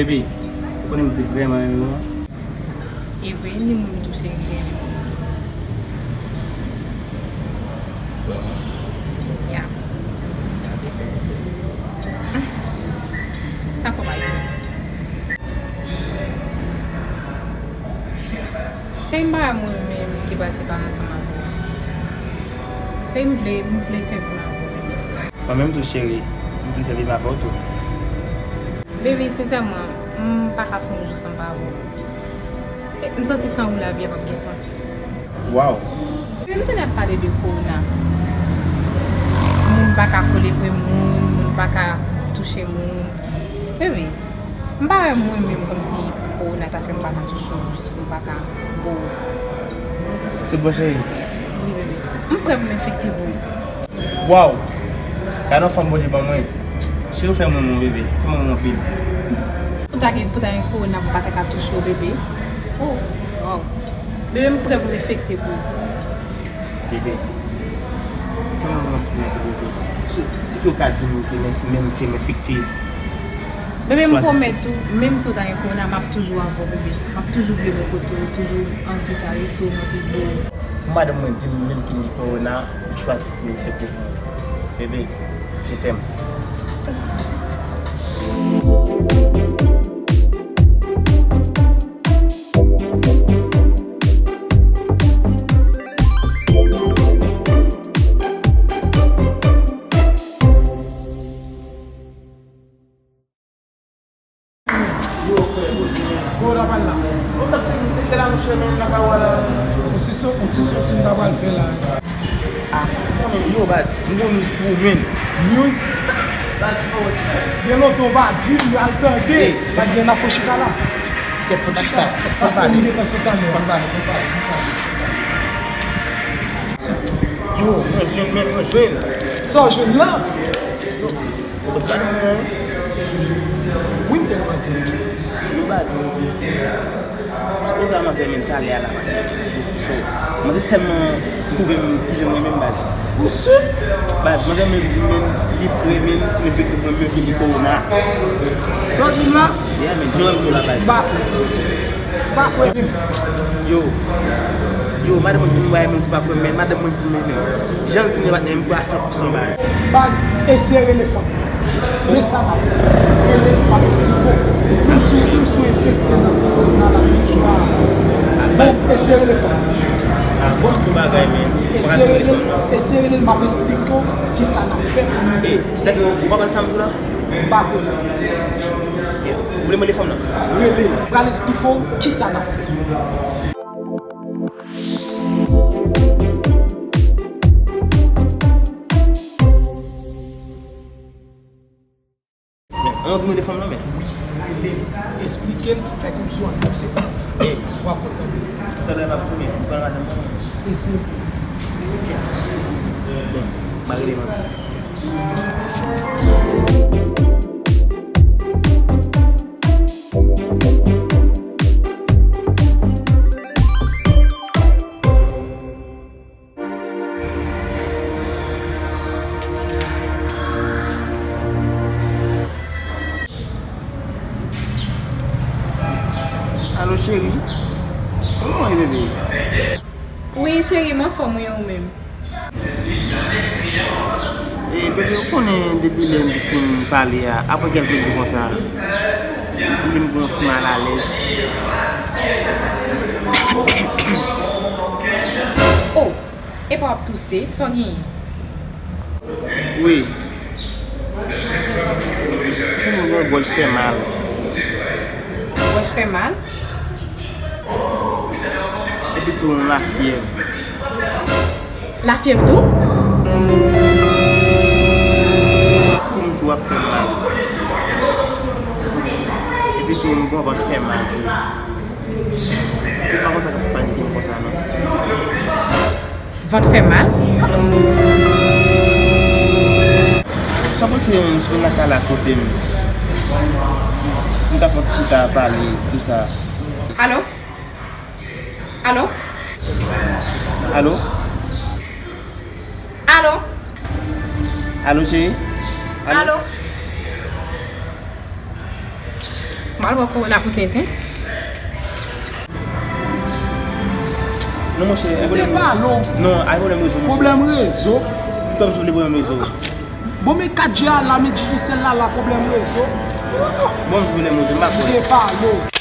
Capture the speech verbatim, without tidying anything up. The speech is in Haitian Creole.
Bebe, ou konnen m te vrèman renmen w. E vre, ni moun tou cheri ki renmen w. Vrèman? Ya. Sa fò pa rive. Cheri, m pa wè mwen menm ki pral separe ansanm avè w. Cheri, m vle, m vle fè vi m avè w. Mwen menm tou cheri, m vin fè vi m avè w tou. Baby, sensèman, m pa ka fè yon jou san m pa avè w. E, m santi san ou lavi a p ap gen sans. Waw. Baby, m tande y ap pale de kowona. Moun pa ka kole pre moun, moun pa ka touche moun. Baby, m pa wè mwen menm kòmsi kowona ta fè m pa ka touche w jis pou m pa ka bo w. Tout bon cheri? Wi, bebe. M prè pou m enfekte pou ou. Waw! Gade yon fanm Bondye ban mwen. Cheri, ou fè m renmen w, bebe. Ou fè m renmen w anpil. Pou ta gen, pou ta gen kowona, pou pa ta ka touche w, bebe. Oh, waw. Bebe, m prè pou m enfekte pou ou. Bebe, fè m yon konpliman pou bebe. Si, si ke w ka di m ke mèsi, menm ke m enfekte. Bebe, m pwomèt ou, menm si w ta gen kowona, m ap toujou avè w, bebe. M ap toujou vle bò kote w, toujou anvi karese w, anvi bo w. Pou madanm mwen di m menm ke m gen kowona, li chwazi pou l enfekte pou mwen. Bebe, je t'aime. Kòman w ap al la? On ti so-, on ti soti m ta pral fè la. Ah, konnen yo baz, m gon news pou ou menm. News? Gen lontan w pa di m, al tande. Sa gen nan fò chita la. Kèt fò chita, fò pale. Fò pale, fò pale, fò pale. Yo, mwen jwenn, men mwen jwenn. Sa w jwenn lan? Yo, ou konn sa nou menm? Wi, m te nan manzè. Yo baz. Sou kontra manzè men talè a la. So, manzè tèlman pwouve m kijan m renmen l baz. Ou si? Baz, manzè menm di m menm li prè menm pou enfekte pou mwen menm ke li kowona. Sa w di m la? Yeah, men, jan w di w la baz. M pa kwè. M pa kwè menm. Yo. Yo, madanm mwen di m wè menm si w pa kwè m, men madanm mwen di m menm. Jan l di m nan patnè m kwè a san pou san baz. Baz, eseye rele fanm. Men sa m ap fè. Rele l, m ap esplike w. Menm si, menm si w enfekte nan kowona la, m toujou la. Bon, eseye rele fanm. Ah, bon, ti bagay, men. Eseye rele l, eseye rele l, m ap esplike w kisa n ap fè pou nou. Eh, sèke ou pa konn sa m di w la? M pa konnen. Ou vle mande fanm nan? Rele l. M pral esplike w kisa n ap fè. An di mande fanm nan men. Wi, rele l, esplike l, fè kòmsi w annonse l. Eh. W ap wè tande. Sa lè m ap tounen, m pran madanm nan. Eseye pou. Ok. Bon, m a rele manzè. Alo cheri, kòman w ye bebe? Wi cheri, m anfòm wi, ou menm? E bebe, ou konnen depi lè n te fin pale a, apre kèlke jou konsa, m vin gen yon ti malalèz. Oh, epa w ap touse, sa w genyen? Wi. Timoun, yon gòj fè mal. Gòj fè mal? Epi tou yon lafyèv. Lafyèv tou? Kou m tou ap fè m mal. Epi tou m gon vant fè mal tou. Ou pa konn sa k ap panike m konsa non. Vant fè mal? Sa panse yon moun sou lakay la kote m. M ka fè yon ti chita pale, tou sa. Alo? Alo? Alo? Alo? Alo, cheri? Alo? Alo? Mal wè kowona pou tenten. Non, monchè, e pwoblèm. Depalo. Non, ay pwoblèm rezo, monchè. Pwoblèm rezo. Kòm si w vle pwoblèm rezo. Bon, men kat G a la, men Digicel la la, pwoblèm rezo. Bon, m di pwoblèm rezo, m pa kwè. Depalo.